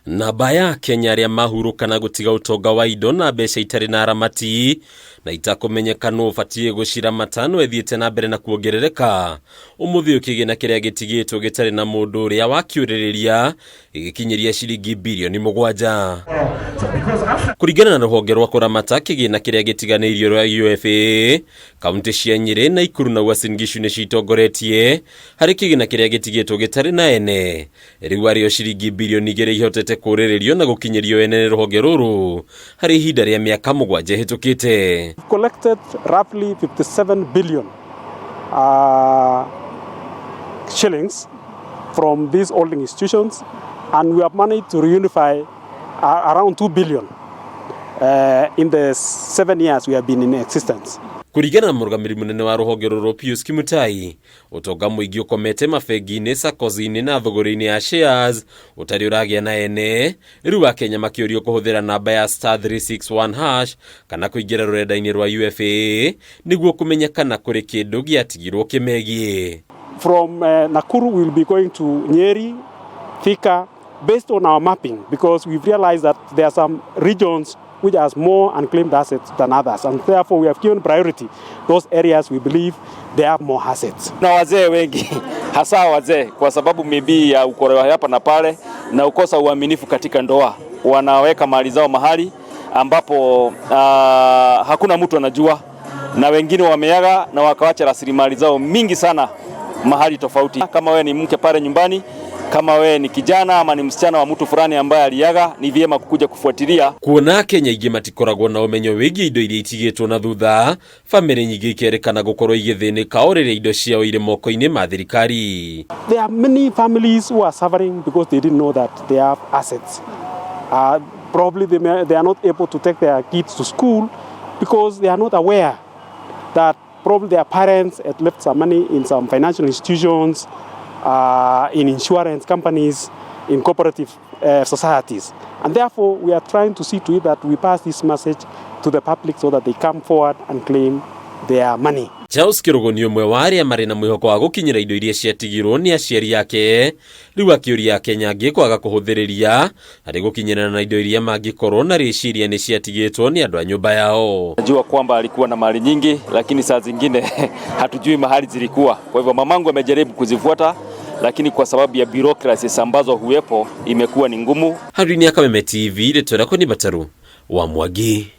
Namba ya Kenya arĩa mahurũka na gũtiga ũtonga wa indo na mbeca itarĩ na aramati na itakũmenyeka nũ ũbatiĩ gũciramata no ĩthiĩte na mbere na kuongerereka. Ũmũthĩ ũyũ kĩgĩna kĩrĩa gĩtigĩtwo gĩtarĩ na mũndũ ũrĩa wakĩũrĩrĩria gĩgĩkinyĩria ciringi birioni 7. Kũringana na rũhonge rwa kũramata kĩgĩna kĩrĩa gĩtiganĩirio rwa UFA, kaunti cia Nyĩrĩ, Naikuru na Uasin Gishu nĩcio itongoretie harĩ kĩgĩna kĩrĩa gĩtigĩtwo gĩtarĩ na ene. Rĩu arĩo ciringi birioni 2 ihotete kũrĩrĩrio na gũkinyĩrio ene nĩ rũhonge rũrũ harĩ ihinda rĩa mĩaka 7 ĩhĩtũkĩte. Collected roughly 57 billion shillings from these holding institutions, and we have managed to reunify around 2 billion in the 7 years we have been in existence. Kũringana na mũrũgamĩrĩri mũnene wa rũhonge rũrũ Pius Kimutai, ũtonga mũingĩ ũkomete mabengi-inĩ, SACCOS-inĩ na thũgũrĩ-inĩ ya shares ũtarĩ ũragĩa na ene. Rĩu Akenya makĩũrio kũhũthĩra namba ya *361# kana kũingĩra rũrenda-inĩ rwa UFA nĩguo kũmenya kana kũrĩ kĩndũ gĩatigirwo kĩmegiĩ. From Nakuru, we will be going to Nyeri, Thika, based on our mapping, because we've realized that there are some regions which has more unclaimed assets than others, and therefore we have given priority those areas we believe they have more assets. Na wazee wengi, hasa wazee, kwa sababu maybe ya ukora wa hapa na pale na ukosa uaminifu katika ndoa, wanaweka mali zao mahali ambapo hakuna mtu anajua, na wengine wameaga na wakawacha rasilimali zao mingi sana mahali tofauti. Kama wewe ni mke pale nyumbani, kama wewe ni kijana ama ni msichana wa mtu fulani ambaye aliaga, ni vyema kukuja kufuatilia. Kuona Kenya aingĩ matikoragwo na ũmenyo wĩgiĩ indo iria itigĩtwo na thutha, bamĩrĩ nyingĩ ikerekana gũkorwo igĩthĩnĩka o rĩrĩa indo ciao irĩ moko-inĩ ma thirikari. There are many families who are suffering because they didn't know that they have assets. Probably they are not able to take their kids to school because they are not aware that probably their parents had left some money in some financial institutions, in insurance companies, in cooperative societies. And therefore, we are trying to see to it that we pass this message to the public so that they come forward and claim their money. Charles Kĩrũgũ nĩ ũmwe wa arĩa marĩ na mwĩhoko wa gũkinyĩra indo iria ciatigirwo nĩ aciari ake. Rĩu akĩũria Akenya angĩ kwaga kũhũthĩrĩria harĩ gũkinyĩrana na indo iria mangĩkorwo na rĩciria nĩ ciatigĩtwo nĩ andũ a nyũmba yao. Najua kwamba alikuwa na mali nyingi, lakini saa zingine hatujui mahali zilikuwa. Kwa hivyo mamangu amejaribu kuzifuata, lakini kwa sababu ya bureaucracies ambazo huwepo imekuwa ni ngumu. Harĩ nĩ Kameme TV, rĩtwa rĩakwa nĩ Bataru wa Mwangi.